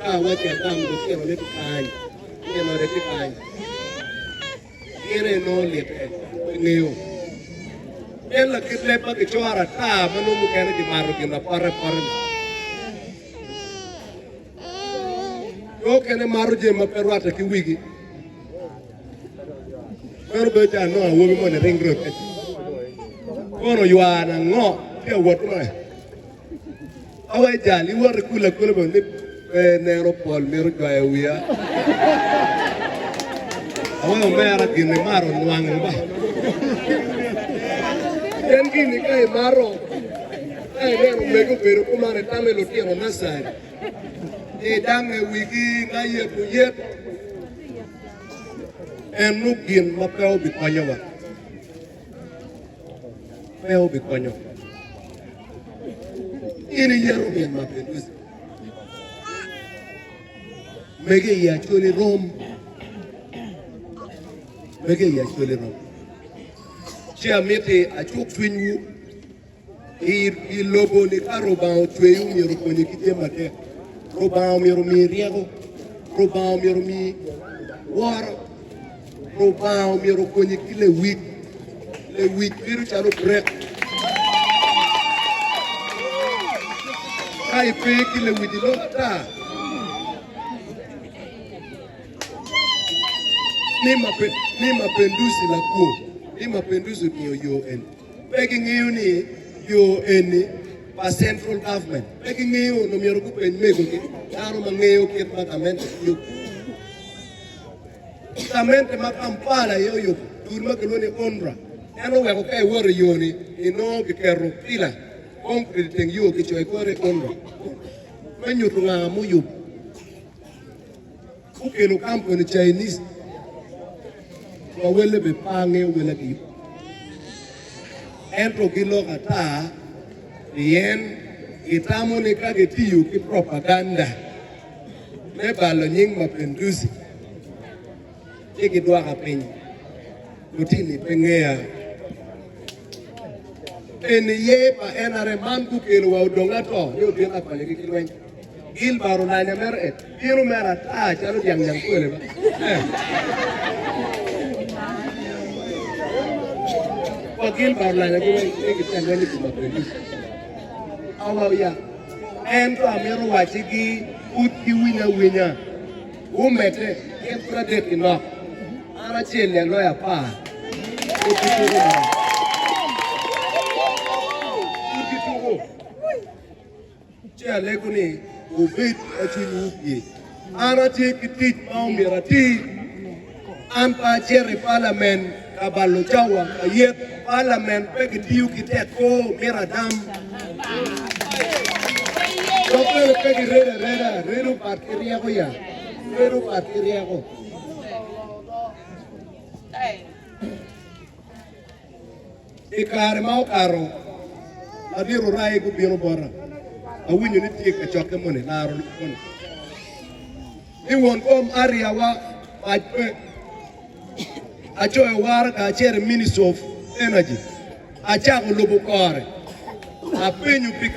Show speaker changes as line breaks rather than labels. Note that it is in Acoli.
Ka awacci agam lutinone tye kany, min ode tye kany, gin aye nongo litte, pe ngeyo. Pien lakit leb ma kicoro ata ma nongo mukene gimato gin apote apote-ni. Jo okene mato jami ma pe rwatte ki wigi. Meno bedo calo anongo awobi moni ring road kaca. Kono oywano ango tye ka wot ma awe jal iwot ikule akula bene ni pe neno pol mito jwayo wiya. Awe omera gin imaro nwango ba. Pien gini ka imaro ka ineno omege obedo kuman itamo ni lutino nursery idange wigi nga yeto yet. Eno gin ma pe obikonyowa. Pe obikonyo. In iyeto gin ma pe ducu. Mege i Acholi rom. Mege i Acholi rom. Ci amiti acuk cwinywu. I lobo-ni ka Rubanga ocweyi myero okonyi ki jami adek. Rubanga myero omiyi ryeko, Rubanga myero omiyi woro, Rubanga myero okonyi ki lewic. Lewic bedo calo brek. Ka ipe ki lewic iloko ata. Ni Mapenduzi lakwo, ni Mapenduzi omiyo yo eni. Pe gingeyo ni yo eni pa central government. Pe gingeyo onongo myero gupeny megogi, dano ma ngeyo kit ma gamente tiyo kwede. Gamente ma Kampala aye oyubo dul ma kilwongo ni UNRA. En oweko ka iwoto i yo-ni inongo kiketo pila concrete i teng yo kicoyo i kore UNRA me nyuto nga muyubo. Gukelo kampuni Chinese wa welle bene pe angeyo welle ki ento giloko ata pien gitamo ni ka gitiyo ki propaganda me balo nying Mapinduzi ci gidwoka piny. Lutini pe ngeya. Eni ye pa NRM man gukelo wa odong ato ni obin ka konyogi ki lweny. Gilbert olanya mere et bino mere ata calo dyang nyang kwele ba. Eh. Wa Gilbert olanya gi weng ni gitye lweny i kom Apendis. Awa ya. Ento amito wacci gi pud giwiny awinya. Gumedde gin pud adek-ki nok. An acel-li aloyo apar. Pud gituko marac. Pud gituko. Ci alego ni wubed ma cwinywu opye. An atye ki tic ma omyero ati. An pe acito i palamen ka balo cawa ka yet. Palamen pe kitiyo ki tek kor, mito adam. Dok bene pe giredo areda, redo pat ki ryeko ya, redo pat ki ryeko. I kare ma okato, ladit Orai gubino bota, awinyo ni tye i kacokke moni, laro lok moni, ni won kom ariyawa mac pe. Acoyo waraga acito i Ministry of Energy, acako lubo kore, apenyo pi.